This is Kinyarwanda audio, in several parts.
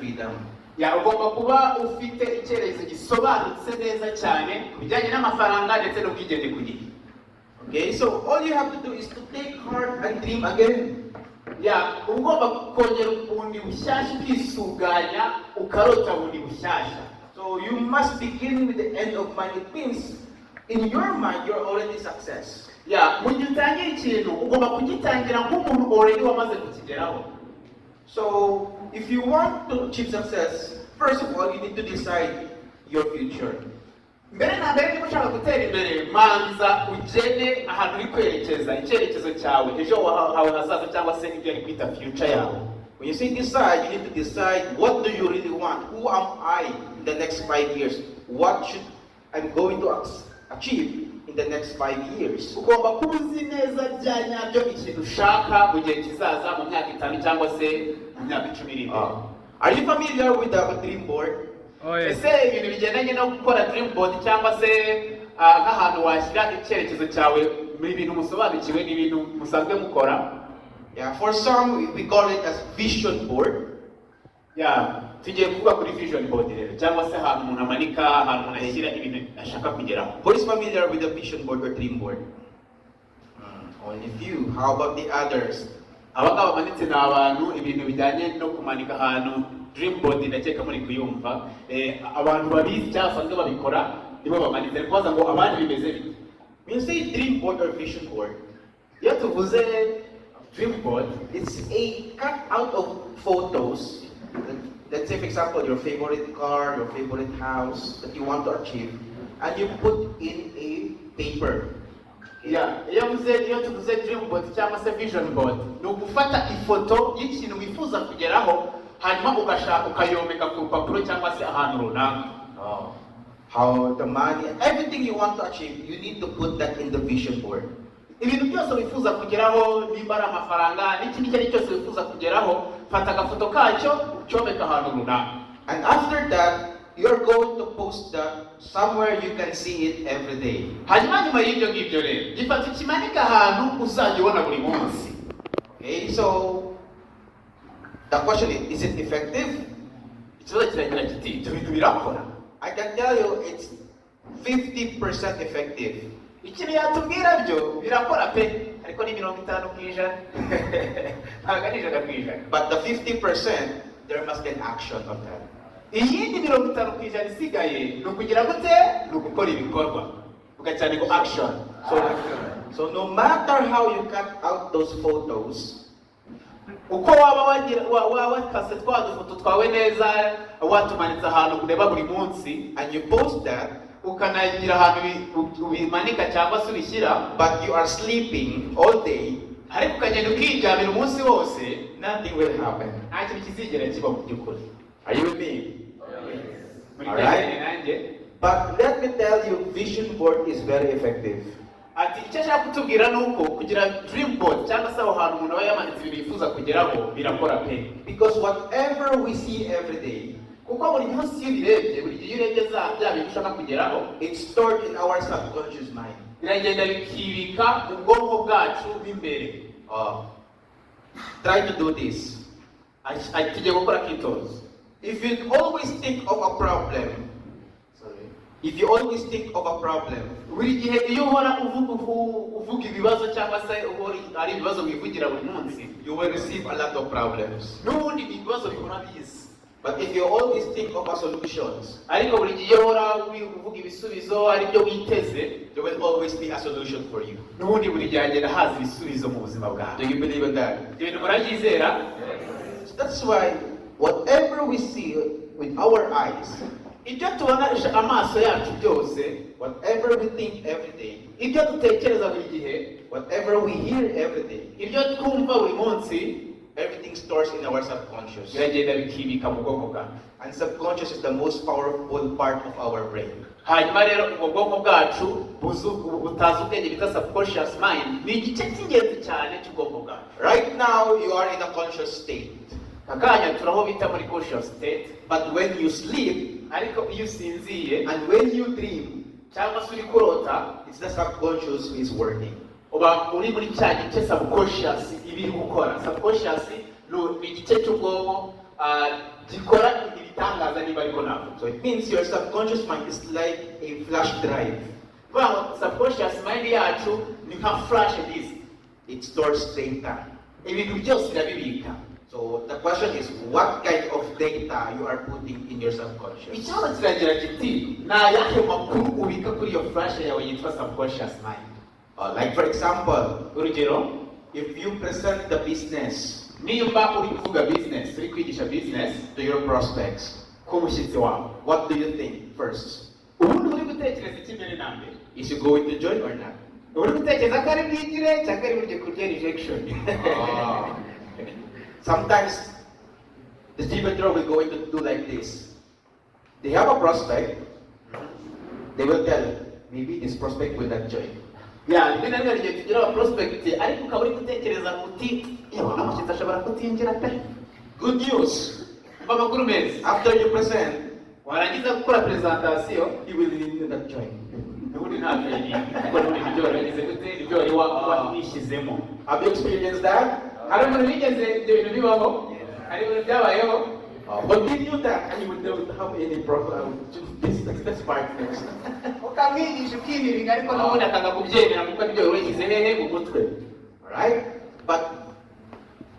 freedom. Ya, ugomba kuba ufite icyerekezo gisobanutse neza cyane ku bijyanye n'amafaranga ndetse n'ubwigenge ku gihe. Okay, so all you have to do is to take heart and dream again. Ya, uba ugomba kongera bundi bushyashya, ukisuganya, ukarota bundi bushyashya. So you must begin with the end of mind. It means in your mind you're already success. Ya, mu gihe utangira ikintu, ugomba kugitangira nk'umuntu already wamaze kukigeraho. So if you want to achieve success, first of all you need to decide your future. Mbere na mbere, niba ushaka gutera imbere, manza ugene ahantu uri kwerekeza, icyerekezo cyawe, ejo hawe hazaza, cyangwa se ibyo ari kwita future yawe. When you say decide, you need to decide what do you really want? Who am I in the next 5 years? What should I'm going to achieve in the next 5 years? Ugomba kuba uzi neza bya nyabyo ikintu ushaka mu gihe kizaza, mu myaka 5 cyangwa se mu myaka 10 iri imbere. Are you familiar with the dream board? Oh, yes. Ese ibintu bigendanye no gukora dream board cyangwa se nk'ahantu washyira icyerekezo cyawe, ni ibintu musobanukiwe, ni ibintu musanzwe mukora? Yeah, for some we call it as vision board. Ya, tugiye kuvuga kuri vision board rero, cyangwa se ahantu umuntu amanika, ahantu umuntu ashyira ibintu ashaka kugeraho. Who is familiar with the vision board or dream board? Only few. How about the others? Aba ngaba bamanitse ni abantu ibintu bijyanye no kumanika ahantu dream board, ndakeka muri kuyumva. Abantu babizi cyangwa basanzwe babikora nibo bamanitse. Ari kubaza ngo abandi bimeze bite? When you say dream board or vision board, Iyo tuvuze dream board, it's a cut out of photos. Let's say, for example, your favorite car, your favorite house that you want to achieve, and you put in a paper. Ya, iyo tuvuze dream board cyangwa se vision board, ni ugufata ifoto y'ikintu wifuza kugeraho, hanyuma ugashaka ukayomeka ku rupapuro cyangwa se ahantu runaka. Oh. How the money, everything you want to achieve, you need to put that in the vision board. Ibintu byose wifuza kugeraho, nimba ari amafaranga n'ikindi icyo ari cyo cyose wifuza kugeraho, fata agafoto kacyo ucyomeka ahantu runaka. And after that, you're going to post that somewhere you can see it every day. Hanyuma nyuma y'ibyo ngibyo rero, gifata ukimanike ahantu uzajya ubona buri munsi. Okay, so the question is it effective? Ikibazo kiragira kiti: ibyo bintu birakora? I can tell you it's 50% effective. Ikintu yatubwira byo birakora pe, ariko ni 50%, ntabwo ari 100%. But the 50%, there must be an action on that. Iyindi 50% isigaye ni ukugira gute? Ni ugukora ibikorwa. Vuga cyane ngo action. So no matter how you cut out those photos, Uko waba wagira wakase twa dufoto twawe neza, watumanitse ahantu ureba buri munsi, and you post that, ukanagira ahantu ubimanika cyangwa se ubishyira, but you are sleeping all day, ariko ukagenda ukiryamira umunsi wose, nothing will happen. Nta kintu kizigera kiba mu by'ukuri. Are you with me? Muri Alright. kwegeranye nanjye? But let me tell you, vision board is very effective. Ati icyo ashaka kutubwira ni uko kugira dream board cyangwa se aho hantu umuntu aba yamanitse ibintu yifuza kugeraho birakora pe. Because whatever we see every day, Kuko buri munsi iyo ubirebye, buri gihe iyo urebye za bya bintu ushaka kugeraho, it's stored in our subconscious mind. Biragenda bikibika mu bwonko bwacu b'imbere. Try to do this. Tugiye gukora akitozo. If you always think of a problem, sorry, if you always think of a problem, Buri gihe iyo uhora uvuga ibibazo cyangwa se uhora ari ibibazo wivugira buri munsi, you will receive a lot of problems. N'ubundi ni ibibazo bihora biza. But if you always think of a solutions, Ariko buri gihe iyo uhora uvuga ibisubizo, ari byo witeze, there will always be a solution for you. N'ubundi buri gihe hagenda haza ibisubizo mu buzima bwawe. Do you believe in that? Ibyo bintu murabyizera? So that's why whatever we see with our eyes, Ibyo tubonesha amaso yacu byose, whatever we think every day, ibyo dutekereza buri gihe, whatever we hear every day, ibyo twumva buri munsi, everything stores in our subconscious. Biragenda bikibika mu bwonko bwacu. And subconscious is the most powerful part of our brain. Hanyuma rero ubwo bwonko bwacu butazi ubwenge bita subconscious mind ni igice cy'ingenzi cyane cy'ubwonko bwacu. Right now, you are in a conscious state. Akanya turaho bita muri conscious state. But when you sleep Ariko iyo usinziye and when you dream, cyangwa se uri kurota, it's the subconscious who is working. Uba uri muri cya gice subconscious iba iri gukora. Subconscious ni igice cy'ubwonko. Gikora ibitangaza niba ariko navuga. So it means your subconscious mind is like a flash drive. Kuvuga ngo subconscious mind yacu ni nka flash disk. It stores data. Ibintu byose irabibika. So the question is, what kind of data you are putting in your subconscious? Ikibazo kiragira kiti: ni ayahe makuru ubika kuri iyo flash yawe yitwa subconscious mind? Like for example, Urugero, if you present the business nimba uri kuvuga business, uri kwigisha business to your prospects, ku mushyitsi wawe, what do you think first? Ubundi uri gutekereza iki mbere na mbere? Is he going to join or not? Uri gutekereza ko ari bwigire cyangwa ari buryo kurya rejection? Ah. Sometimes distributor will going to do like this. They have a prospect. They will tell, "Maybe this prospect will not join." Ya, rimwe na rimwe hari igihe tugira aba prospect, ariko ukaba uri gutekereza uti: "Yewe, uno mushyitsi ashobora kutinjira pe." Good news. Umva amakuru meza. After you present, warangiza gukora presentation, he will not join. N'ubundi nta training, kuko n'ubundi nibyo wari wagize gute, nibyo wari wishyizemo. Have you experienced that? Hari umuntu wigeze ibyo bintu bibaho? Hari ibintu byabayeho? Continue that and you will never have any problem with business partners. Ukamwigisha, ukihiringa, ariko n'ubundi akanga kubyemera kuko nibyo wari wishyize hehe? Mu mutwe. Alright? But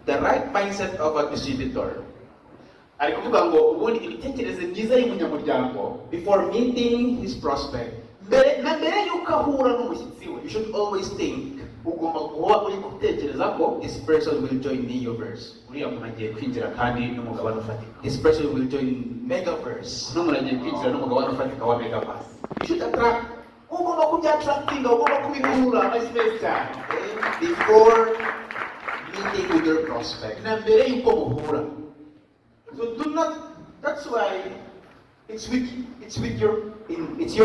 the right mindset of a distributor, Ari kuvuga ngo ubundi imitekerereze myiza y'umunyamuryango, before meeting his prospect, mbere na mbere y'uko ahura n'umushyitsi we, you should always think, ugomba kuba uri gutekereza ko "This person will join Neoverse. uriya muntu agiye kwinjira kandi n'umugabane ufatika. This person will join Megaverse." Uno muntu agiye kwinjira n'umugabane ufatika wa Megaverse. You should attract, Ugomba kubyattractinga, ugomba kubihura amashyi menshi cyane, okay, before meeting with your prospect. na mbere y'uko muhura. So do not, that's why it's with your, in, it's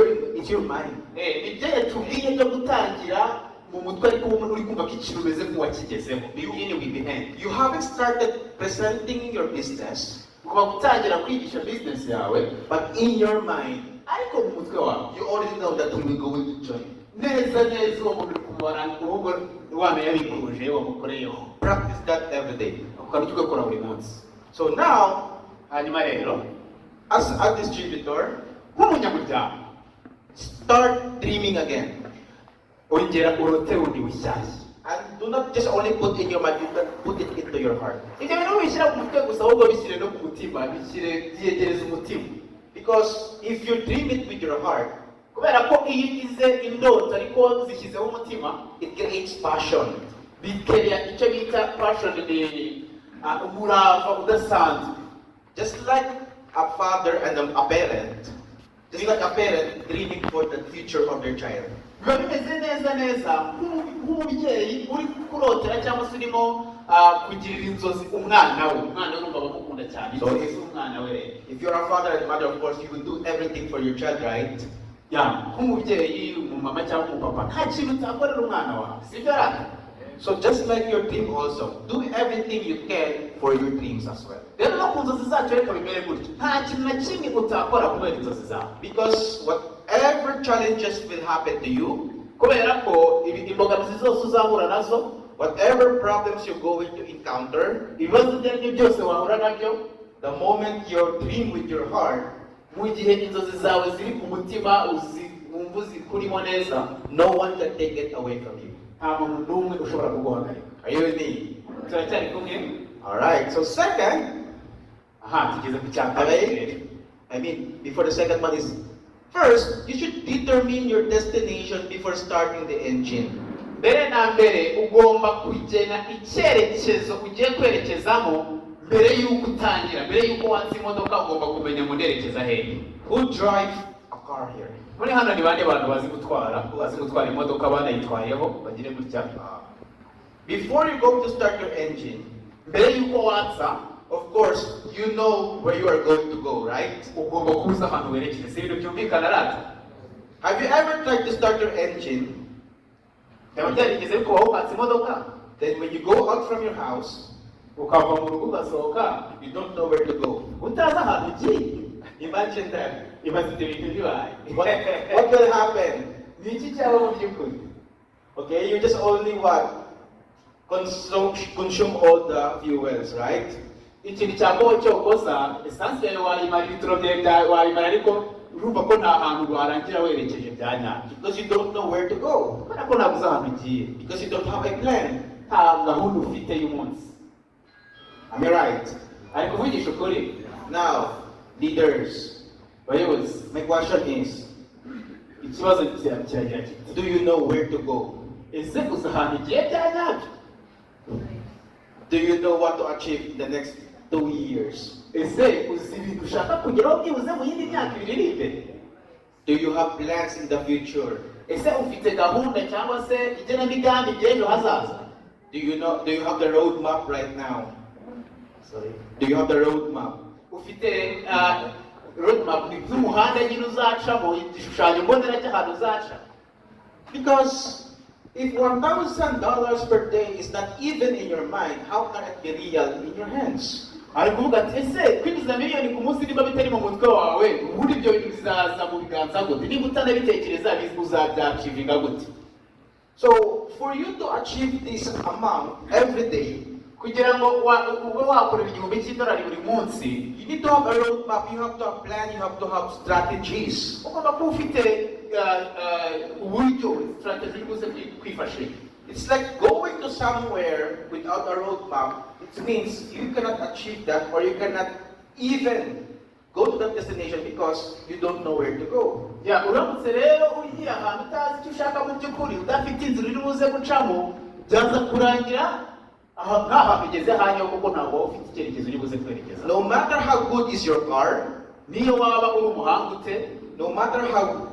your mind. Eh, nibyo yatubwiye byo gutangira mu mutwe, ariko wowe uri kumva ko ikintu umeze nk'uwakigezeho, begin with the end. You haven't started presenting your business, Ugomba gutangira kwigisha business yawe, but in your mind, ariko mu mutwe wawe, you already know that he will go to join. Neza neza uwo muntu uri kumubara, ahubwo wamenya yabikuje wamukoreyeho. Practice that every day. Ako kantu ugakora buri munsi. So now, Hanyuma rero, as a distributor, nk'umunyamuryango, start dreaming again. Ongera urote bundi bushyashya. And do not just only put in your mind, you can put it into your heart. Ibyo bintu wishyira mu mutwe gusa, ahubwo bishyire no ku mutima, bishyire, byegereze umutima. Because if you dream it with your heart, Kubera ko iyo ugize indoto ariko zishyizeho umutima, it creates passion. Bikereya icyo bita passion, ni umurava udasanzwe. Just like a father and a parent, just like a parent dreaming for the future of their child. Biba bimeze neza neza nk'umubyeyi uri kurotera cyangwa se urimo kugirira inzozi umwana we. Umwana we urumva bamukunda cyane. Inzozi z'umwana we rero. If you're a father and mother, of course, you will do everything for your child, right? Ya, nk'umubyeyi, umumama cyangwa umupapa, nta kintu utakorera umwana wawe, sibyo rata? So just like your dream also, do everything you can for your dreams as well. Rero no ku nzozi zacu reka bimere gutyo, nta kintu na kimwe utakora kubera inzozi zawe. Because whatever challenges will happen to you, Kubera ko imbogamizi zose uzahura nazo, whatever problems you're going to encounter, ibibazo ibyo ari byo byose wahura nabyo, the moment you dream with your heart, mu gihe inzozi zawe ziri ku mutima, wumva uzikurimo neza, no one can take it away from you. Nta muntu n'umwe ushobora kuguhagarika. Are you with me? Turacyari kumwe? All right. So second, Aha tugeze ku cya kabiri rero. Okay? I mean, before the second one is, first, you should determine your destination before starting the engine. Mbere na mbere ugomba kugena icyerekezo ugiye kwerekezamo mbere y'uko utangira, mbere y'uko watsa imodoka ugomba kumenya ngo nderekeza hehe. Who drive a car here? Muri hano ni bande bantu bazi gutwara imodoka banayitwayeho? Bagire gutya. Before you go to start your engine, Mbere y'uko watsa, of course, you know where you are going to go, right? ugomba kuba uzi ahantu werekeza. Si ibintu byumvikana rata? Have you ever tried to start your engine? Byaba byarigeze bikubaho ukatsa imodoka, Then when you go out from your house, ukava mu rugo ugasohoka, you don't know where to go. Utazi ahantu ugiye? Imagine that. Ibaze ibyo bintu bibaye. What will happen? Ni iki cyaba mu by'ukuri? Okay, you just only what? Consume all the fuels, right? Ikintu cyakobo cyokoza esansi yawe wayimara, ibituro byawe wayimara, ariko urumva ko nta hantu warangira werekeje bya nyabyo. Because you don't know where to go. Kubera ko ntabwo uzi ahantu ugiye. Because you don't have a plan. Nta gahunda ufite y'umunsi. Am I right? Ari kuvugisha ukuri. Now, leaders, bayobozi, my question is, ikibazo kiragira kiti, do you know where to go? Ese uzi ahantu ugiye bya nyabyo? Do you know what to achieve in the next 2 years? Ese uzi ibintu ushaka kugeraho byibuze mu yindi myaka 2 iri imbere? Do you have plans in the future? Ese ufite gahunda cyangwa se igenamigambi ry'ejo hazaza? Do you have the roadmap right now? Sorry. Do you have the roadmap? Ufite roadmap, ni nk'umuhanda nyine uzacamo, igishushanyo mbonera cy'ahantu uzaca. Because if $1,000 per day is not even in your mind, how can it be real in your hands? Ari kuvuga ati ese kwinjiza miliyoni ku munsi niba bitari mu mutwe wawe, ubundi ibyo bintu bizaza mu biganza gute? Niba utanabitekereza, uzabyachievinga gute? So for you to achieve this amount every day, kugira ngo ube wakorera $1000 buri munsi, you need to have a roadmap, you have to have plan, you have to have strategies. Ugomba kuba ufite uburyo, strategy uri buze kwifashisha. It's like going to somewhere without a roadmap. It means you cannot achieve that, or you cannot even go to that destination because you don't know where to go. Ya, uramutse rero ugiye ahantu utazi icyo ushaka mu by'ukuri, udafite inzira uri buze gucamo, byaza kurangira aha nta ugeze hanyo, kuko ntabwo waba ufite icyerekezo uri buze kwerekeza. No matter how good is your car, niyo waba uri umuhanga ute, no matter how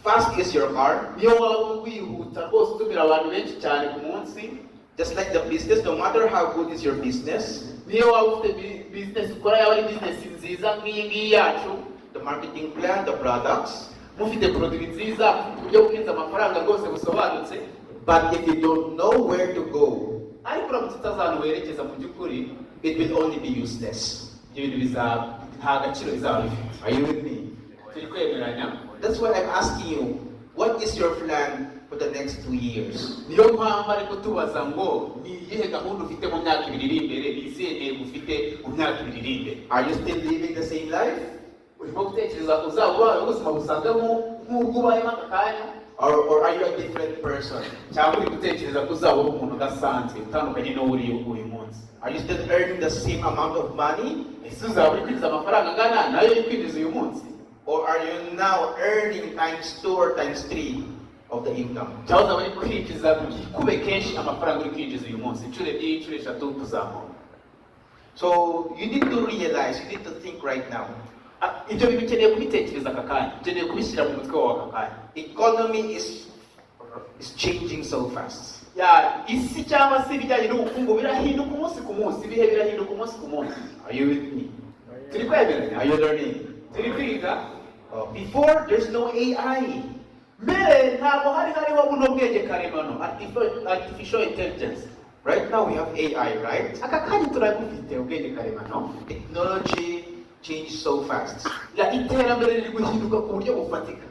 fast is your car, niyo waba wihuta rwose utumira abantu benshi cyane ku munsi, just like the business, no matter how good is your business, niyo waba ufite business ukora yaba ari business nziza nk'iyi ngiyi yacu, the marketing plan, the products, mufite produit nziza, mufite uburyo bwinjiza amafaranga rwose busobanutse, but if you don't know where to go, ariko uramutse utazi ahantu werekeza mu by'ukuri, it will only be useless. Ibyo bintu bizaba nta gaciro bizaba bifite. Are you with me? Turi kwemeranya? That's why I'm asking you, what is your plan for the next 2 years? Niyo mpamvu ariko tubaza ngo ni iyihe gahunda ufite mu myaka 2 iri imbere, ni izihe ntego ufite mu myaka 2 iri imbere? Are you still living the same life? Urimo gutekereza uzaba ubayeho ubuzima busanzwe nk'ubwo ubayemo aka kanya? Or are you a different person? Cyangwa uri gutekereza ko uzaba uri umuntu udasanzwe, utandukanye n'uwo uri uyu munsi? Are you still earning the same amount of money? Ese uzaba uri kwinjiza amafaranga angana nayo uri kwinjiza uyu munsi? Or are you now earning times two or times three of the income? Cyangwa uzaba uri kwinjiza byikube kenshi amafaranga uri kwinjiza uyu munsi, inshuro ebyiri, inshuro eshatu kuzamura? So you need to realize, you need to think right now. Ah, ibyo bintu ukeneye kubitekereza aka kanya, ukeneye kubishyira mu mutwe wawe aka kanya. Economy is changing so fast. Ya, isi cyangwa se ibijyanye n'ubukungu birahinduka umunsi ku munsi, ibihe birahinduka umunsi ku munsi. Are you with me? Turi kwemeranya? Are you learning? Turi kwiga? Before, there's no AI. Mbere ntabwo hari hariho buno bwenge karemano, artificial intelligence. Right now we have AI, right? Aka kanya turabufite ubwenge karemano. Technology changed so fast. Ya, iterambere riri guhinduka ku buryo bufatika.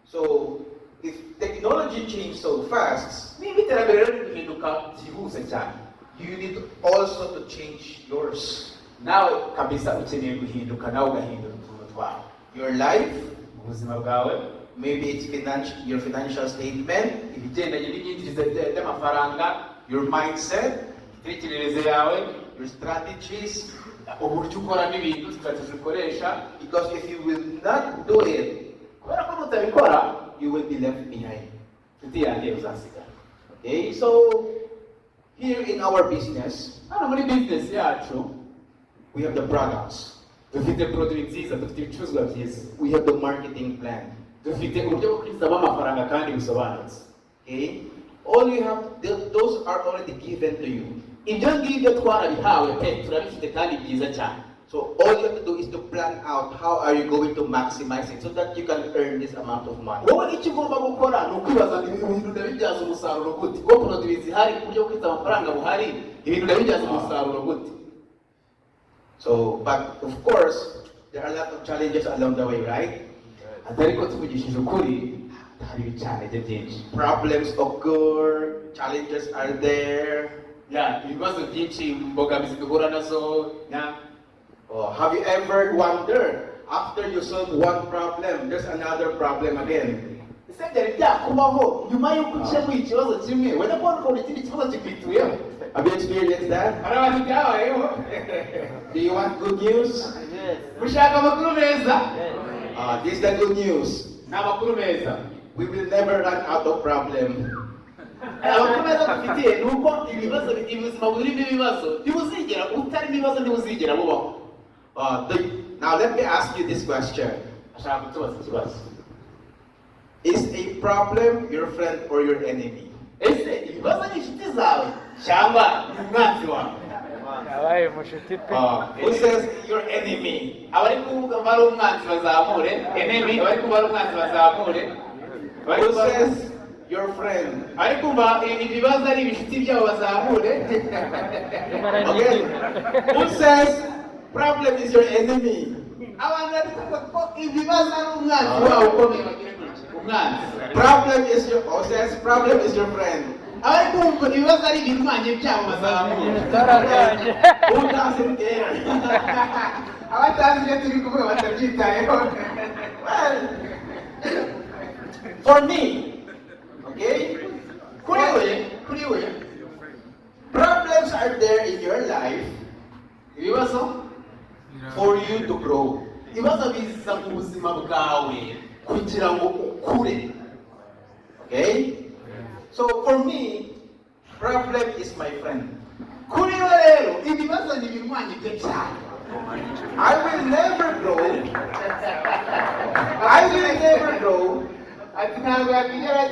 So if technology changed so fast, niba iterambere rero riri guhinduka byihuse cyane, you need also to change yours. Nawe kabisa ukeneye guhinduka, nawe ugahindura utuntu twawe. Your life, ubuzima bwawe, maybe it's your financial statement, ibigendanye n'imyinjirize by'amafaranga, your mindset, imitekerereze yawe, your strategies. Uburyo ukoramo ibintu, strategy ukoresha. Because if you will not do it, kubera ko nutabikora, you will be left behind. Inshuti yanjye, uzasigara. Okay, so here in our business, hano muri business yacu, we have the products, dufite produit nziza, dufite ibicuruzwa byiza, we have the marketing plan. Dufite uburyo bwo kwinjizamo amafaranga kandi busobanutse. Okay, all you have, those are already given to you. Ibyo ngibyo twarabihawe pe, turabifite kandi byiza cyane. So all you have to do is to plan out how are you going to maximize it so that you can earn this amount of money. Wowe icyo ugomba gukora ni ukwibaza ngo ibi bintu ndabibyaza umusaruro gute, ko produit zihari, uburyo bwo kwinjiza amafaranga buhari, ibintu ndabibyaza umusaruro gute? So, but of course, there are a lot of challenges along the way, right? Ati ariko tuvugishije ukuri hari ibicantege byinshi. Problems occur, challenges are there. Ya, ibibazo byinshi, imbogamizi duhura nazo ya. Oh, have you ever wondered, after you solve one problem, there's another problem again? Ese byari byakubaho nyuma y'uko ukemuye ikibazo kimwe wenda kubona ukabona ikindi kibazo kikwituyeho? Have you experienced that? Hari abantu byabayeho. Do you want good news? Gushaka amakuru meza. This is the good news. Ni amakuru meza. We will never run out of problem. Amakuru meza dufitiye ni uko ibibazo, ubuzima burimo ibibazo, ntibuzigera utarimo ibibazo, ntibuzigera bubaho. Now let me ask you this question. Ashaka kutubaza ikibazo. Is a problem your friend or your enemy? Ese ibibazo ni inshuti zawe cyangwa ni umwanzi wawe? Yabaye mushuti pe. Who says your enemy? Abari kuvuga ko ari umwanzi bazamure enemy, abari kumva ari umwanzi bazamure. Abari Who kumva- says your friend? Abari kumva ibibazo ari ibishuti byabo bazamure. Okay. Who says problem is your enemy? Abantu bari kuvuga ko ibibazo ari umwanzi wabo ukomeye bagire gutya umwanzi. Problem is your, who says problem is your friend? Abari kumva ibibazo ari ibirwanya byabo bazamure. Twararwanye. Who doesn't care? Abatazi ibyo turi kuvuga batabyitayeho. Well, for me, okay? Kuri we Problems are there in your life ibibazo for you to grow. Ibibazo biza mu buzima bwawe kugira ngo ukure. Okay? So for me, problem is my friend. Kuri we rero ibibazo ni ibirwanya bye cyane. I will never grow. I will never grow Ati ntabwo yakwigera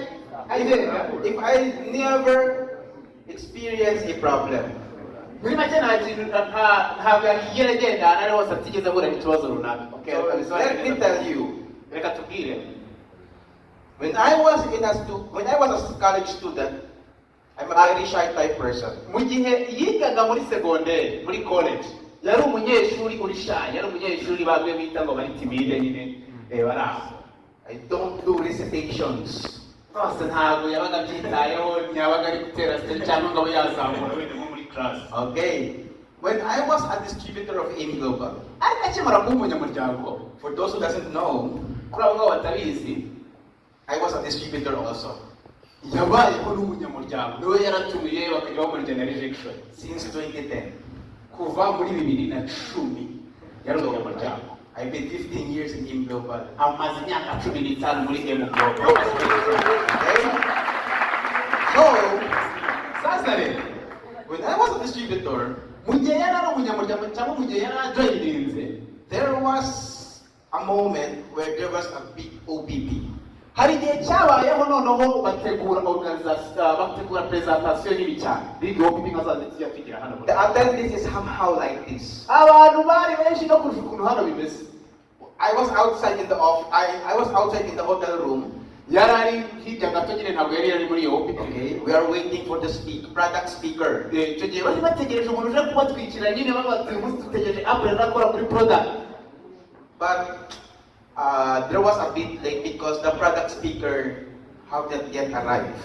agenda if I never experience a problem. Muri make nta kintu ntabwo yakigera agenda ahantu ari hose atigeze ahura n'ikibazo runaka. Okay, So let me tell you, reka tubwire. When I was a college student, I'm a very shy type person. Mu gihe yigaga muri segonderi, muri college, yari umunyeshuri uri shy, yari umunyeshuri bamwe bita ngo bari timide nyine, bari aho. I don't do recitations. Rwose ntabwo yabaga abyitayeho, ntiyabaga ari gutera story cyangwa ngo abe yazamura wenda nko muri class. Okay. When I was a distributor of AIM Global, Ariko akimara kuba umunyamuryango, for those who doesn't know, kuri abo ngabo batabizi, I was a distributor also yabayeho n'umunyamuryango, niwe yaratumiye bakajya bamurya rejection. Since 2010. Kuva muri 2010 yari umunyamuryango. I've been 15 years in AIM Global. Amaze imyaka 15 muri AIM Global. Okay? So, Sasa rero, when I was a distributor, mu gihe yari ari umunyamuryango cyangwa mu gihe yari ajoyininze, there was a moment where there was a big OPP. Hari igihe cyabayeho noneho bategura organization, bategura presentation nini cyane, big OPP nka za zindi tujya tugira hano muri The attendance is somehow like this. Abantu bari benshi no kurusha ukuntu hano bimeze. I was outside in the hotel room. Yari ari hirya gato nyine, ntabwo yari ari muri iyo OPP. Okay, we are waiting for the product speaker. Icyo gihe bari bategereje umuntu uje kubatwikira nyine, baba uyu munsi dutegereje Apple azakora kuri product. But there was a bit late because the product speaker have not yet arrived.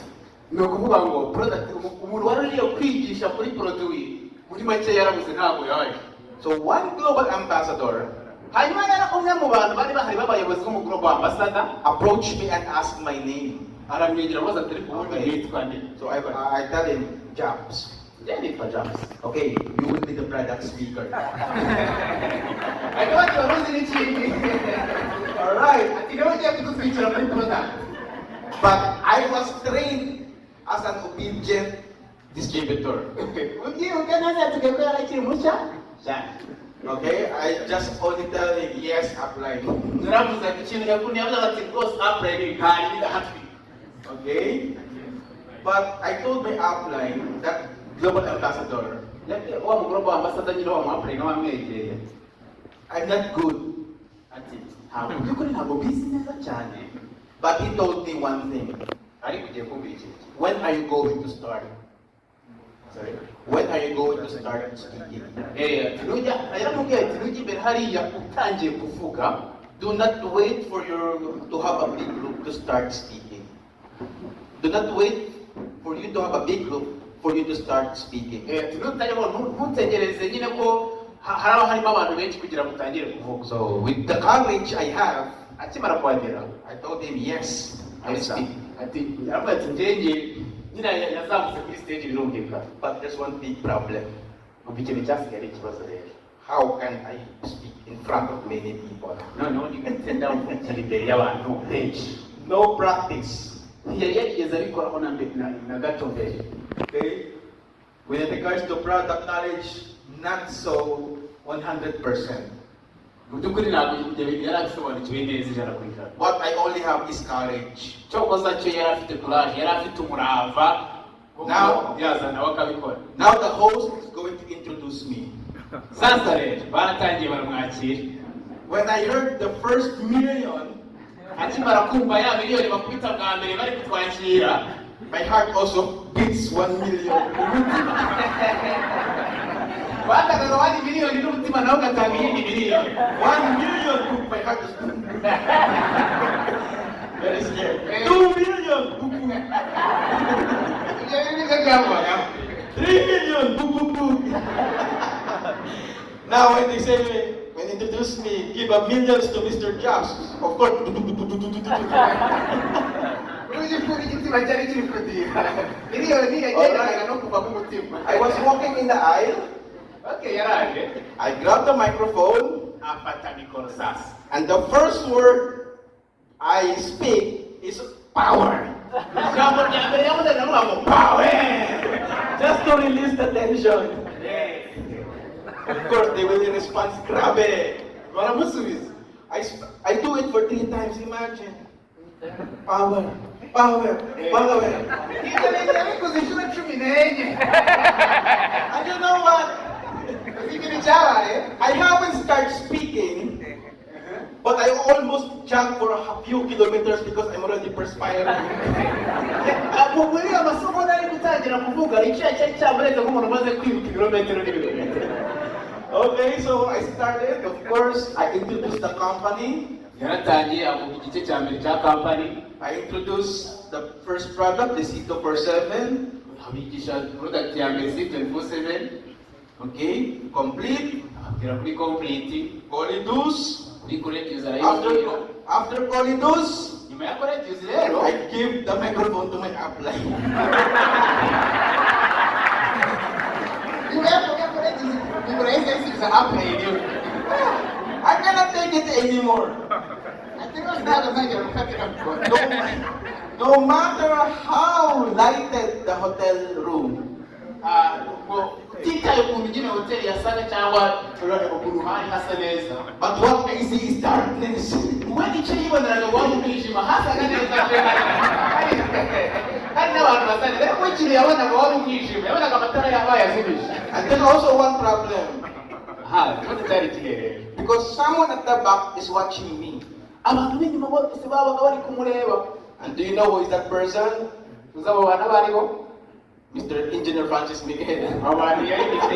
Ni ukuvuga ngo product, umuntu wari uriye kwigisha kuri produit muri make yarabuze, ntabwo yaje. So one global ambassador Hanyuma rero umwe mu bantu bari bahari b'abayobozi bo mu global ambassador approached me and asked my name. Aramwegera amubaza ati ariko ubundi Okay. witwa nde? So I tell him, "Jobs." Njye nitwa James. "Okay, you will be the product speaker." Ariko bati wari uzi n'ikindi? Alright. Ati niwe ugiye kudutwikira muri product. But I was trained as an obedient distributor. Ubyibuke neza yatubwiye ko yari akiri mushya cyane. Okay, I just only tell him, "Yes, upline." Yaravuze ati ikintu yakuntu yavuze ati rwose upline ntari ndahatwika. Okay? But I told my upline, that global ambassador, Yabwiye wa mu global ambassador nyine wa mu upline wamwegereye, "I'm not good." Ati ntabwo mu by'ukuri ntabwo bizi neza cyane. But he told me one thing. Ariko ugiye kumbwira ikintu. "When are you going to start?" Sorry. "When are you going to start speaking?" Nujya, yaramubwiye ati nujya imbere hariya utangiye kuvuga, Do not wait for your to have a big group to start speaking. Do not wait for you to have a big group. for you to start speaking. Eh, nutajya ntutegereze nyine ko haraba harimo abantu benshi kugira ngo utangire kuvuga. So with the courage I have, Akimara kuhagera, I told him, "Yes, I will speak." Ati yaravuga ati njye nyine yazamutse kuri stage, birumvikana. But there's one big problem. Umva ikintu cyasigaye ari ikibazo rero. How can I speak in front of many people? Noneho ni gute ndavugira imbere y'abantu benshi? No practice. Ntiyari yarigeze abikoraho na mbere na gato mbere. Okay? With regards to product knowledge, not so 100%. Mu by'ukuri ntabwo ibyo bintu yari abisobanukiwe neza 100%. What I only have is courage. Cyokoza cyo yari afite courage, yari afite umurava wo kuba yaza nawe akabikora. Now the host is going to introduce me. Sasa rero baratangiye baramwakira. When I heard the first million, Akimara kumva ya miliyoni bakubita bwa mbere bari kutwakira, my heart also beats 1 million. Batangaga abandi miliyoni n'umutima nawe ugatanga iyindi miliyoni. 1 million, my heart is very scared. 2 million, Ibyo bintu nibyo byamubagaho. 3 million, boom, boom, boom. Now when they say, when they introduce me, give a millions to Mr. Jobs, of course. Mu by'ukuri igitima cyari kiri kudiha miliyoni yagendaga no kuva mu mutima. I was walking in the aisle. Okay, yaraje. I grabbed the microphone, Afata mikoro sasa. And the first word I speak is "power." Ijambo rya mbere yavuze ndavuga ngo "power". Just to release the tension. Of course, they will respond, "Grabe." Baramusubiza. I do it for three times, imagine. Power, power, power. Ibyo bintu yabikoze inshuro 14. And you know what? Uzi ikintu cyabaye? I haven't started speaking, but I almost jogged for a few kilometers because I'm already perspiring. Muri ayo masomo nari gutangira kuvuga icyuya cyari cyamurenze nk'umuntu umaze kwiruka ibirometero n'ibirometero. Okay, so I started. Of course, I introduced the company. Yaratangiye avuga igice cya mbere cya kampani. I introduced the first product, the C247. Abigisha product ya mbere C24/7. Okay, complete. Ababwira kuri complete. Choleduz. Kuri Choleduz After, arayibabwira. After Choleduz, Nyuma ya Choleduz rero, I give the microphone to my upline. Nyuma ya Choleduz mikoro yahise ayisubiza upline iwe. I cannot take it anymore. Ati rwose ntabwo nzongera gufatira mikoro. No matter how lighted the hotel room, Ah, ubwo utitaye ukuntu nyine hoteli yasaga cyangwa ukuntu hari hasa neza, but what I see is darkness. We icyo yiboneraga wari umwijima. Hasaga neza pe, hari n'abantu basa neza, ariko ikintu yabonaga wari umwijima, yabonaga amatara yabaye azimije. And then also one problem, Aha ikibazo cyari kiherereye. Because someone at the back is watching me. Abantu b'inyuma bose babaga bari kumureba. And do you know who is that person? Uzi abo bantu abo aribo? Mr. Engineer Francis Miguel. Abo bantu yari Mr.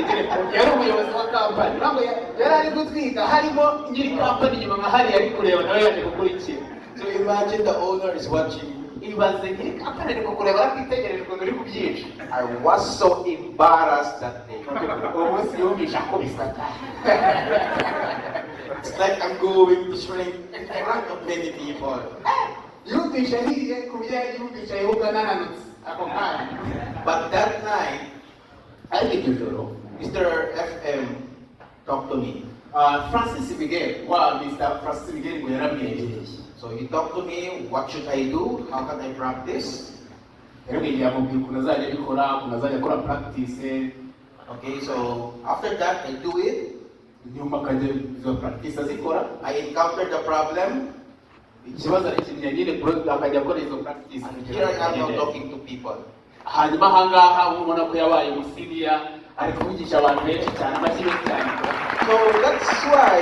yari umuyobozi wa kampani. Ntabwo yari ari gutwika harimo nyiri kampani inyuma nka hariya ari kureba nawe yaje gukurikira. So imagine the owner is watching you. Ibaze nyiri kampani ari kukureba arakwitegereje ukuntu uri kubyica. I was so embarrassed that day. Uwo munsi yumvisha akubiswa cyane. It's like I'm going to shrink in front of many people. Yumvisha ahiye ku byo yumvisha yumva ananutse ako kanya. But that night, Ariko iryo joro, Mr. FM talked to me. Ah, Francis Miguel wa Mr. Francis Miguel ngo yaramwegereye. So he talked to me, what should I do? How can I practice? Yaramwegereye amubwira ukuntu azajya abikora, ukuntu azajya akora practice. Okay, so after that, I do it. Nyuma akajya izo practice azikora. I encountered the problem, Ikibazo arakimenya nyine akajya akora izo practice. And here I am now talking to people. Hanyuma ahangaha ubona ko yabaye umusenior ari kuvugisha abantu benshi cyane amashyi menshi cyane. So that's why,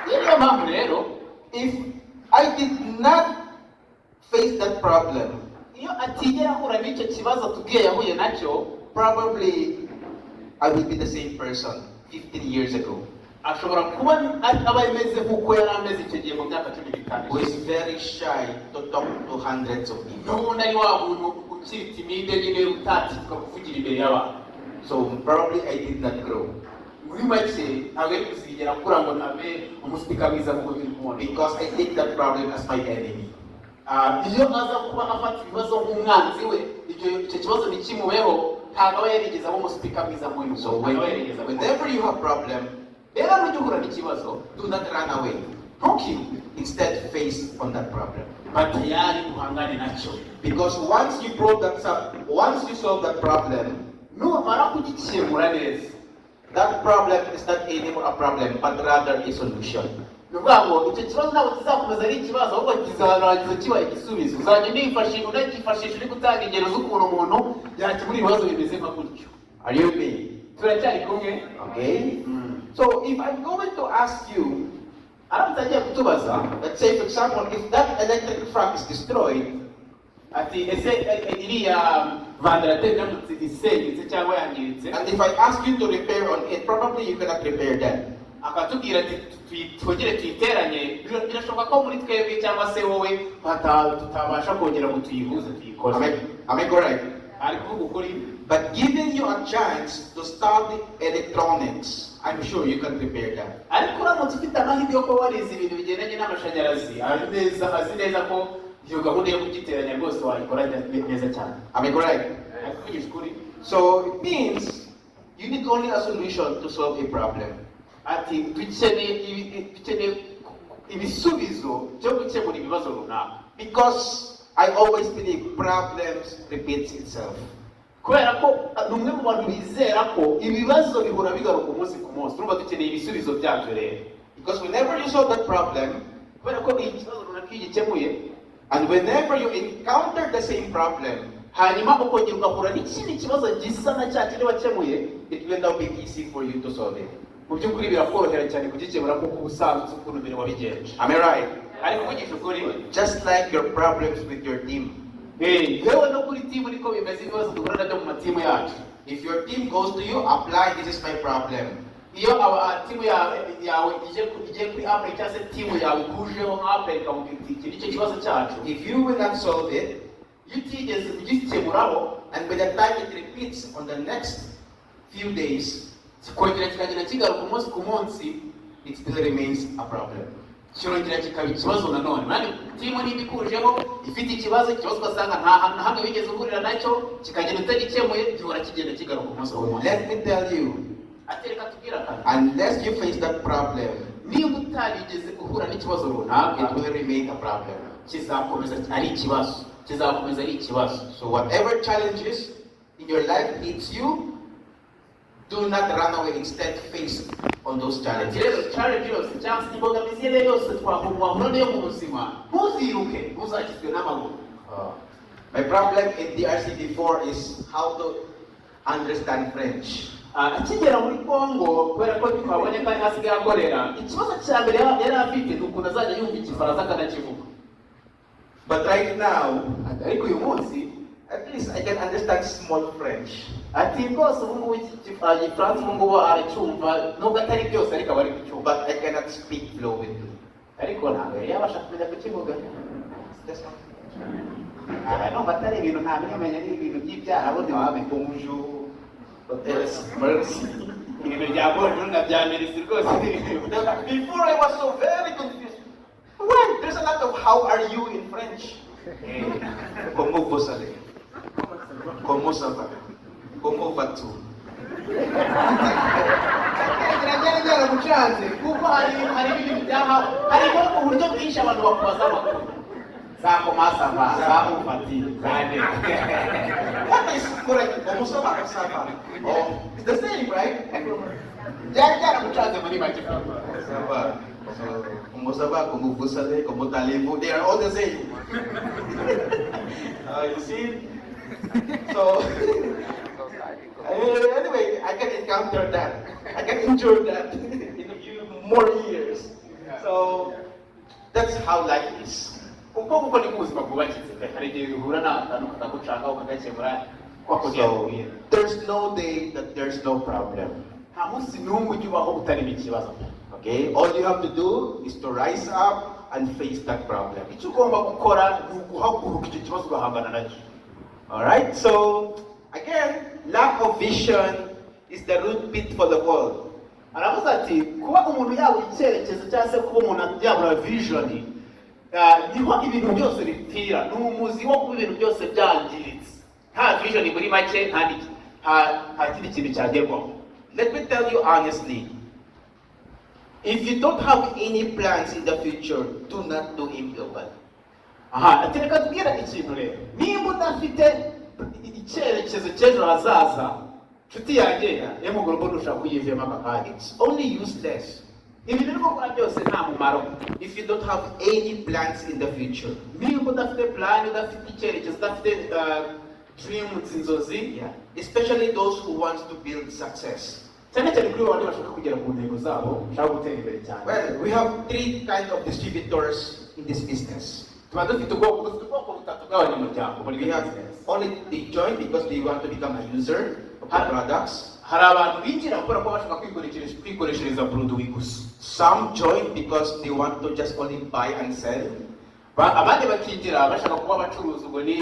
Iyo niyo mpamvu rero, if I did not face that problem, iyo atigera ahura n'icyo kibazo tubwiye yahuye nacyo, probably I will be the same person 15 years ago, ashobora kuba aba ameze nk'uko yari ameze icyo gihe mu myaka 15 who is ishize. very shy to talk to hundreds of people. N'ubundi ari wa muntu. ukiri timide nyine, utatinyuka kuvugira imbere y'abantu. So probably I did not grow. Muri make, ntabwo yari kuzigera akura ngo abe umuspeaker mwiza nk'uko turi kumubona. Because I take that problem as my enemy. Ah, iyo aza kuba afata ibibazo nk'umwanzi we, icyo kibazo ntikimubeho, ntabwo aba yarigeze aba umuspeaker mwiza nk'uyu. So Ntabwo aba yarigeze akura. whenever you have problem, Rero nujya uhura n'ikibazo, do not run away. ntukiruke. Instead, face on that problem. Ba tayari uhangane nacyo. Because once you solve that problem, Numara kugikemura neza, that problem is not anymore a problem, but rather a solution. Ni ukuvuga ngo icyo kibazo ntabwo kizakomeza ari ikibazo, ahubwo kizarangiza kibaye igisubizo. Uzajya unakifashisha uri gutanga ingero z'ukuntu umuntu yakemura ibibazo bimeze nka gutyo. Are you with me? Turacyari kumwe? Okay? So if I'm going to ask you, Aramutse agiye kutubaza, let's say, for example, if that electric fan is destroyed, ati ese iriya ventilateur iramutse isenyutse cyangwa yangiritse, and if I ask you to repair on it, probably you cannot repair that. Akatubwira ati twongere tuyiteranye, birashoboka ko muri twebwe cyangwa se wowe tutabasha kongera ngo tuyihuze, tuyikore. Am I correct? Ari kuvuga ukuri. But giving you a chance to study electronics, I'm sure you can repair that. Ariko uramutse ufite amahirwe yo kuba warize ibintu bigendanye n'amashanyarazi, azi neza ko iyo gahunda yo kugiteranya rwose wayikora neza cyane. Am I correct? Ari kuvugisha ukuri. So it means you need only a solution to solve a problem. Ati dukeneye ibisubizo byo gukemura ibibazo runaka. Because I always believe problems repeats itself. Kubera ko ni umwe mu bantu bizera ko ibibazo bihora bigaruka umunsi ku munsi. Urumva dukeneye ibisubizo byabyo rero. Because whenever you solve that problem, Kubera ko ikibazo runaka iyo ugikemuye, and whenever you encounter the same problem, hanyuma ukongera ugahura n'ikindi kibazo gisa na cya kindi wakemuye, it will now be easy for you to solve it. Mu by'ukuri birakorohera cyane kugikemura, kuko uba usanzwe uzi ukuntu mbere wabigenje. Am I right? Ari kuvugisha ukuri. Just like your problems with your team. Yewe no kuri team niko bimeze, ibibazo duhura nabyo mu mateam yacu. If your team goes to you, upline, this is my problem. Iyo aba team yawe igiye kuri upline, cyangwa se team yawe ikujeho nka upline, ikavuga iti iki nicyo kibazo cyacu, If you will not solve it, iyo utigeze ugikemuraho, and by the time it repeats on the next few days, kikongera kikagenda kigaruka umunsi ku munsi, it still remains a problem. Kirongera kikaba ikibazo nanone. Mani team niba ikujeho ifite ikibazo, ugasanga nta hantu na hamwe wigeze uhurira nacyo, kikagenda utagikemuye, gihora kigenda kigaruka umunsi ku munsi. Let me tell you, Ati reka tubwire akantu. unless you face that problem, Niba utarigeze uhura n'ikibazo runaka, it will remain a problem. Kizakomeza ari ikibazo, kizakomeza ari ikibazo. So whatever challenges in your life hits you, do not run away. Instead, face on those Rero challenges. Challenge yose cyangwa se imbogamizi iyo ari yo yose twahura nayo mu buzima, ntuziruke, ntuzakizwe n'amaguru. My problem in DRC before is how to understand French. Ah, akigera muri Congo, kubera ko twabonye ko ari hasigaye akorera, ikibazo cya mbere yari afite ni ukuntu azajya yumva Igifaransa akanakivuga. But right now, Ariko uyu munsi, at least I can understand small French. Ati rwose ubu ngubu Igifaransa ubu ngubu aracyumva, nubwo atari byose, ariko aba ari kucyumva. But I cannot speak fluently. Ariko ntabwo yari yabasha kumenya kukivuga. That's all. Aba numva atari ibintu ntamenya, ni ibintu by'ibyaha ntiwamenya. Bonjour. What else? Merci. Ibintu bya bonjour na bya merci rwose. Before, I was so very confused. Why? There's a lot of "how are you" in French. Comment vous allez? Comment ça va? Comment vas-tu? Byari byaragucanze, kuko hari ibintu byaha, harimo uburyo bwinshi abantu bakubaza amakuru, za comment ça va, za ufati za ne. What is correct? Comment ça va? Ça va. Oh, it's the same, right? Byari byaragucanze muri make. Ça va. So, comment ça va? Comment vous allez? Comment allez-vous? They are all the same. You see? So, anyway, I can encounter that. I can endure that in a few more years. So, that's how life is. Uko kuko niko ubuzima bwubakitse pe. Hari igihe uhura n'akantu kakagucanga, ukagakemura kwa. So, there's no day that there's no problem. Nta munsi n'umwe ujya ubaho utarimo ikibazo pe. Okay? All you have to do is to rise up and face that problem. Icyo ugomba gukora ni uguhaguruka, icyo kibazo ugahangana nacyo. All right. So again, lack of vision is the root pitfall of all. Aravuze ati kuba umuntu yabura icyerekezo cyangwa se kuba umuntu yabura vision, niho ibintu byose bipfira, ni umuzi wo kuba ibintu byose byangiritse. Nta vision muri make, nta kindi kintu cyagerwaho. Let me tell you honestly, if you don't have any plans in the future, do not do AIM Global. Aha, ati reka tubwire ikintu rero, niba udafite icyerekezo cy'ejo hazaza, nshuti yanjye, AIM Global ntushaka kuyivemo aka kanya. It's only useless Ibintu uri gukora byose nta mumaro if you don't have any plans in the future. Niba udafite plan, udafite icyerekezo, udafite dreams, inzozi. Yeah. Especially those who want to build success. Cyane cyane kuri babandi bashaka kugera ku ntego zabo, bashaka gutera imbere cyane. Well, we have three kinds of distributors in this business. Tuba dufite ubwoko butatu bw'abanyamuryango muri We iyi have business. Only they join because they want to become a user of the products. Hari abantu binjira kubera ko bashaka kwikoreshereza produit gusa. Some join because they want to just only buy and sell. Abandi bakinjira bashaka kuba abacuruzi, ubwo ni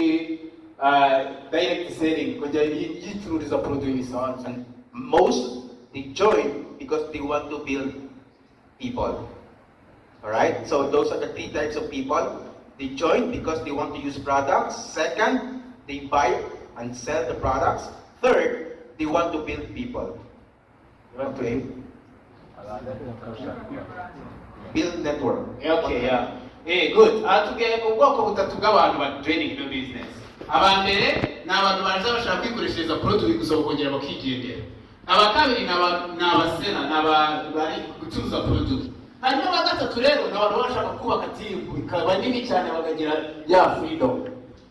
direct selling, kujya yicururiza produit bisanzwe. And most, they join because they want to build people. Alright? So those are the three types of people. They join because they want to use products. Second, they buy and sell the products. Third, they want to build people. Okay? Build network. Okay, yeah. Good. Atubwiye ubwoko butatu bw'abantu ba joining ino business. Aba mbere ni abantu baza bashaka kwikoreshereza produit gusa bakongera bakigendera. Aba kabiri ni abaseller, ni aba bari gucuruza produit. Hanyuma aba gatatu rero ni abantu baba bashaka kubaka team ikaba nini cyane, bakagira ya freedom.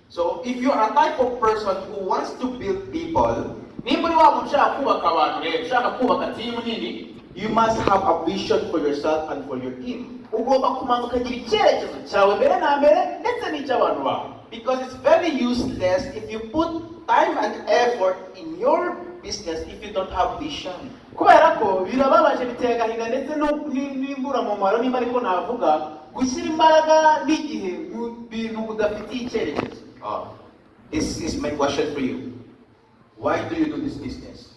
So if you are a type of person who wants to build people, Nimba uri wa muntu ushaka kubaka abantu rero, ushaka kubaka team nini, you must have a vision for yourself and for your team. Ugomba kumanza ukagira icyerekezo cyawe mbere na mbere ndetse n'icy'abantu bawe. Because it's very useless if you put time and effort in your business if you don't have vision. Kubera ko birababaje, biteye agahinda ndetse n'imburamumaro, niba ariko navuga, gushyira imbaraga n'igihe mu bintu udafitiye icyerekezo. Oh, this is my question for you. Why do you do this business?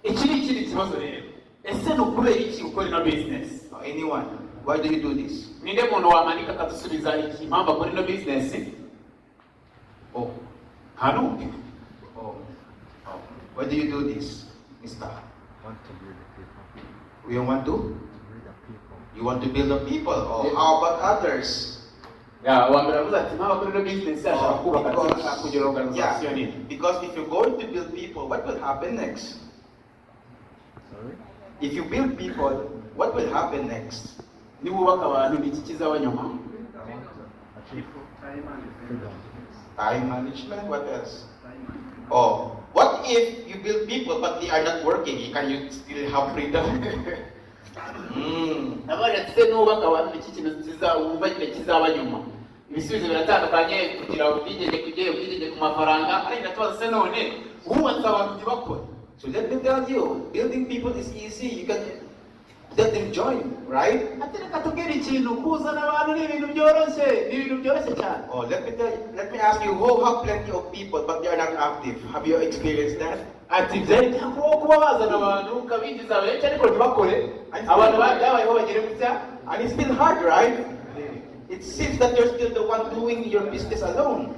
Iki ni ikindi kibazo rero, ese ni ukubera iki gukora ino business? Oh, anyone, why do you do this? Ninde muntu wamanika akadusubiza iki, impamvu akora ino business? Oh, Nta n'umwe. oh. Why do you do this, Mister? Want to build the people. You want to? Build the people. You want to build the people. Oh, Yeah. how about others? Ya, uwa mbere aravuze ati impamvu akora ino business, ashaka Oh, kubaka team, ashaka kugira organization yeah, nini. Because if you're going to build people, what will happen next? Sorry? If you build people, what will happen next? Niwubaka abantu, ni iki kizaba nyuma? I want to achieve freedom. Time management, what else? Oh, what if you build people but they are not working? Can you still have freedom? Nabaje ati se nubaka abantu, ni iki kintu wumva nyine kizaba nyuma? Ibisubizo biratandukanye, kugira ubwigenge, kugira ubwigenge ku mafaranga, ariko ndatubaza se none wubatse abantu ntibakore? So let me tell you, building people is easy. You can let them join, right? Ati reka tubwire ikintu, kuzana abantu ni ibintu byoroshye, ni ibintu byoroshye cyane. Oh, let me tell you, let me ask you, who have plenty of people but they are not active? Have you experienced that? Ati byari byakubaho kuba bazana abantu ukabinjiza benshi ariko ntibakore? Abantu byabayeho bagere gutya. And it's still hard, right? It seems that you're still the one doing your business alone.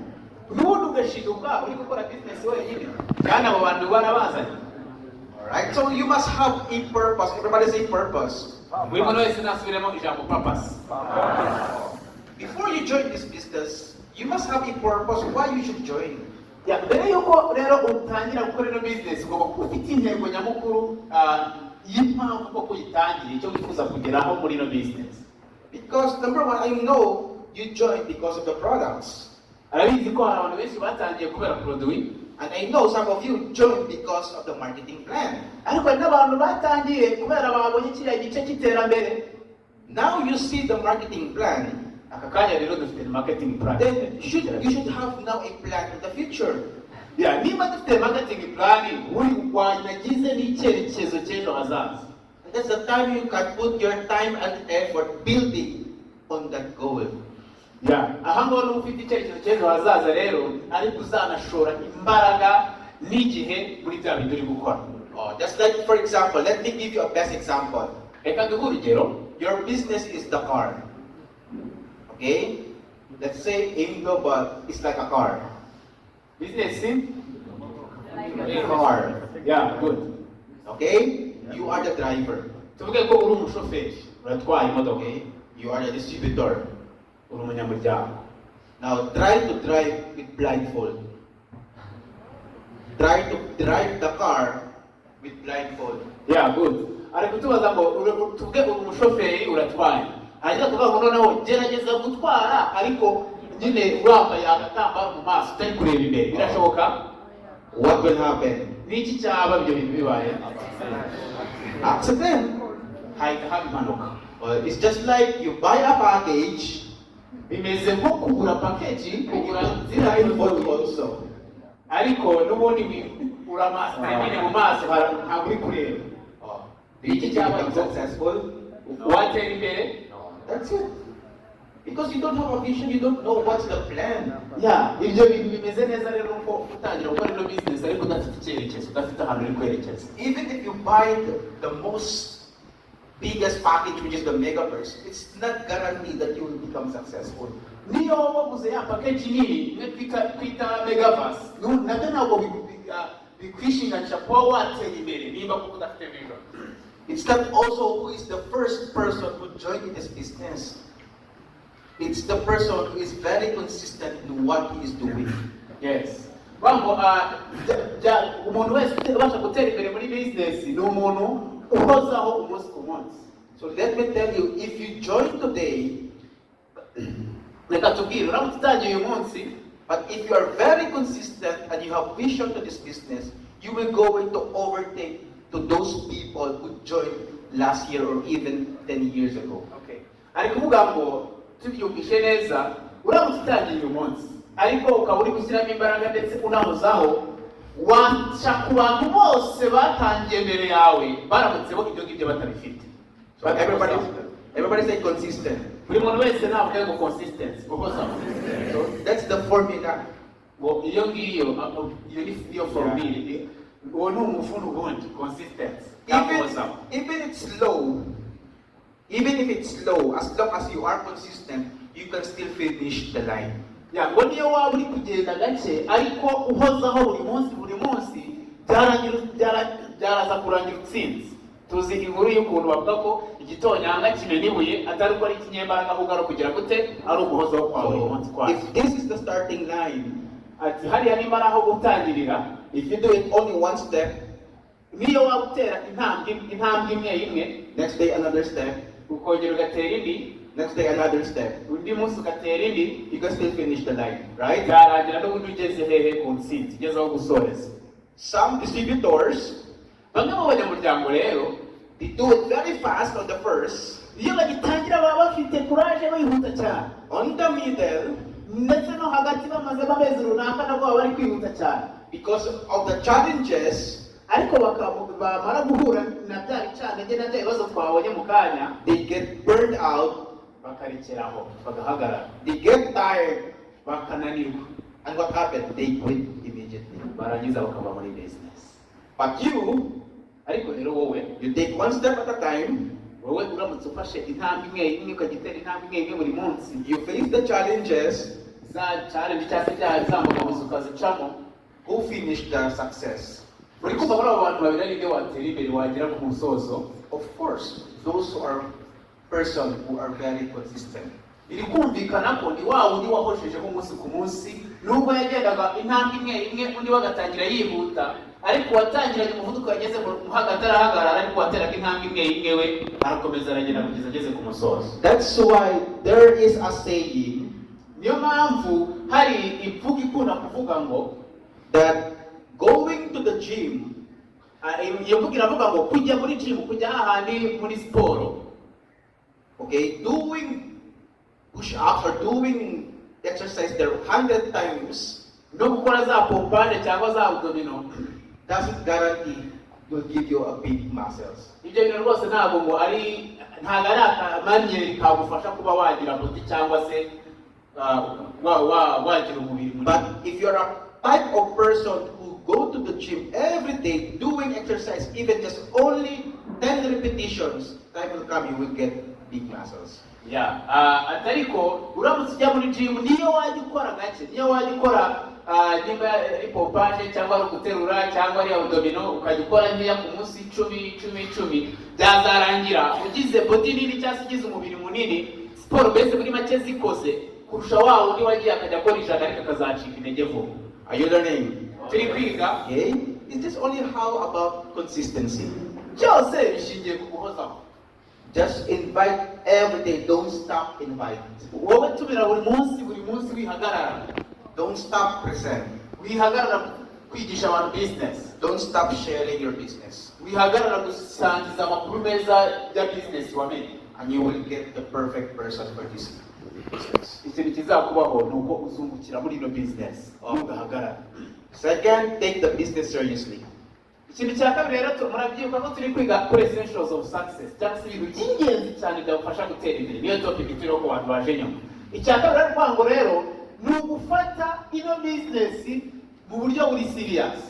N'ubundi ugashiduka uri gukora business wenyine kandi abo bantu barabazanye. Alright? So you must have a purpose. Everybody say purpose. Buri muntu wese nasubiremo ijambo purpose. Before you join this business, you must have a purpose why you should join. Ya, mbere yuko rero utangira gukora ino business, ugomba kuba ufite intego nyamukuru y'impamvu koko uyitangira, icyo wifuza kugeraho muri ino business. Because number one, I know you joined because of the products. Arabizi ko hari abantu benshi batangiye kubera produit. And I know some of you joined because of the marketing plan. Ariko hari n'abantu batangiye kubera babonye kiriya gice cy'iterambere. Now you see the marketing plan, Aka kanya rero dufite marketing plan. Then you should have now a plan in the future. Ya, niba dufite marketing plan, uri wanagize n'icyerekezo cy'ejo hazaza. And that's the time you can put your time and effort building on that goal. Ya, aha ngaho niba ufite icyerekezo cy'ejo hazaza rero, ariko uzanashora imbaraga n'igihe muri bya bindi uri gukora. Oh, just like, for example, let me give you a best example. Reka duhe urugero. Your business is the car. Okay? Let's say AIM Global is like a car. Business. A car. Yeah, good. Okay? You are the driver. Tuvuge ko uri umushoferi, uratwaye imodoka. Okay? You are the distributor. Uri umunyamuryango. Now try to drive with blindfold. Try to drive the car with blindfold. Yeah, good. Ari kutubaza ngo tuvuge uri umushoferi, uratwaye, hanyuma tuvuga ngo noneho gerageza gutwara ariko nyine wambaye agatambaro mu maso, utari kureba imbere, birashoboka? What will happen? Ni iki cyaba ibyo bintu bibaye? Accident. Hahita haba impanuka. Well, it's just like you buy a package Bimeze nko kugura package, kugura ziriya blindfold also. Ariko n'ubundi uramasitara nyine mu maso, ntabwo uri kureba. Oh. Do you think you become successful? Watera imbere? No. That's it. Because you don't have a vision, you don't know what's the plan. Ya, ibyo bintu bimeze neza rero ko utangira gukora ino business ariko udafite icyerekezo, udafite ahantu uri kwerekeza. Even if you buy the most biggest package, which is the megaverse, it's not guaranteed that you will become successful. Niyo waguze ya package nini imwe twita megaverse, nabyo ntabwo bikwishinganisha kuba watera imbere niba koko udafite vision. It's not also who is the first person who joined in this business. It's the person who is very consistent in what he is doing. Yes, ngo umuntu wese ubasha gutera imbere muri business ni umuntu uhozaho umunsi ku munsi. So let me tell you, if you join today, Reka tubwire, uramutse utangiye uyu munsi, but if you are very consistent and you have vision to this business, you will go into overtake to those people who joined last year or even 10 years ago. Okay. Ari kuvuga ngo tubyumvishe neza, uramutse utangiye uyu munsi ariko ukaba uri gushyiramo imbaraga ndetse unahozaho, waca ku bantu bose batangiye mbere yawe baramutse bo ibyo ngibyo batabifite. So everybody say consistent. Buri muntu wese navuga ngo consistency, guhozaho. So that's the formula. Ngo iyo ngiyo, iyo ni niyo formule, uwo ni umufuno ubundi, consistency cyangwa Even, guhozaho. even it's slow, even if it's slow, as long as you are consistent, you can still finish the line. Ya, ngo niyo waba uri kugenda gake ariko uhozaho buri munsi buri munsi, byaraza kurangira utsinze. Tuzi inkuru y'ukuntu bavuga ko igitonyanga kimena ibuye atari uko ari ikinyembaraga, ahubwo ari ukugira gute? Ari uguhozaho kwa buri munsi So kwayo. if this is the starting line, Ati hariya nimba ari aho gutangirira, if you do it only one step, niyo waba utera intambwe imwe imwe, next day another step, ukongera ugatera indi, next day another step, undi munsi ugatera indi, you can still finish the line, right? Byarangira n'ubundi ugeze hehe? Ku ntsinzi, ugeze aho gusoreza. Some distributors, Bamwe mu banyamuryango rero, they do it very fast on the first, iyo bagitangira baba bafite courage, bihuta cyane. On the middle, Ndetse no hagati bamaze amezi runaka nabwo baba bari kwihuta cyane. Because of the challenges, Ariko bamara guhura na bya bicantege na bya bibazo twabonye mu kanya, they get burned out, bakarekeraho, bagahagarara, they get tired, bakananirwa, and what happened? They quit immediately. Barangiza bakava muri business. But you, Ariko rero wowe, you take one step at a time, wowe uramutse ufashe intambwe imwe imwe, ukajya utera intambwe imwe imwe buri munsi, you face the challenges, za challenge cyangwa se bya za mbogamizi ukazicamo. Who finish the success? Uri kumva muri abo bantu babiri ari nde watera imbere, wagera ku musozo? Of course, those who are person who are very consistent. Biri kumvikana ko ni wa wundi wahoshejeho umunsi ku munsi, nubwo yagendaga intambwe imwe imwe, undi we agatangira yihuta, ariko uwatangiranye umuvuduko yageze mu hagati arahagarara, ariko uwateraga intambwe imwe imwe we arakomeza aragenda kugeza ageze ku musozo. That's why there is a saying Niyo mpamvu hari imvugo ikunda kuvuga ngo that going to the gym iyo mvugo iravuga ngo kujya muri gym, kujya hahandi muri siporo, okay, doing push-ups or doing exercise there 100 times no gukora za pompage cyangwa za abdominaux doesn't guarantee will give you a big muscles. Ibyo bintu rwose ntabwo ngo ari ntabwo ari akamanyeri kagufasha kuba wagira body cyangwa se wagira umubiri munini. But if you're a type of person who go to the gym every day doing exercise, even just only 10 repetitions, time will come, you will get big muscles. Ya, ati ariko uramutse ujya muri gym, niyo wajya ukora gake, niyo wajya ukora nimba ari pompage cyangwa ari uguterura cyangwa ari abdominaux, ukajya ukora nkeya ku munsi, 10, 10, 10, byazarangira ugize body nini cyangwa se ugize umubiri munini. Siporo mbese muri make zikoze kurusha wa wundi wagiye akajya akora 100 ariko akazacika intege vuba. Are you learning? Turi kwiga? Okay? It's just only how about consistency. Byose bishingiye ku guhozaho. Just invite every day. Don't stop invite. Wowe tumira buri munsi, buri munsi, wihagarara. Don't stop present. Wihagarara kwigisha abantu business. Don't stop sharing your business. Wihagarara gusangiza amakuru meza ya business wamenye. And you will get the perfect person for this business. Ikintu kizakubaho ni uko uzungukira muri ino business ntugahagarara. Second, take the business seriously. Ikintu cya kabiri rero, murabyibuka ko turi kwiga kuri essentials of success cyangwa se ibintu by'ingenzi cyane byagufasha gutera imbere. Niyo topic turiho ku bantu baje nyuma. Icya kabiri rero, kuvuga ngo rero ni ugufata ino business mu buryo buri serious.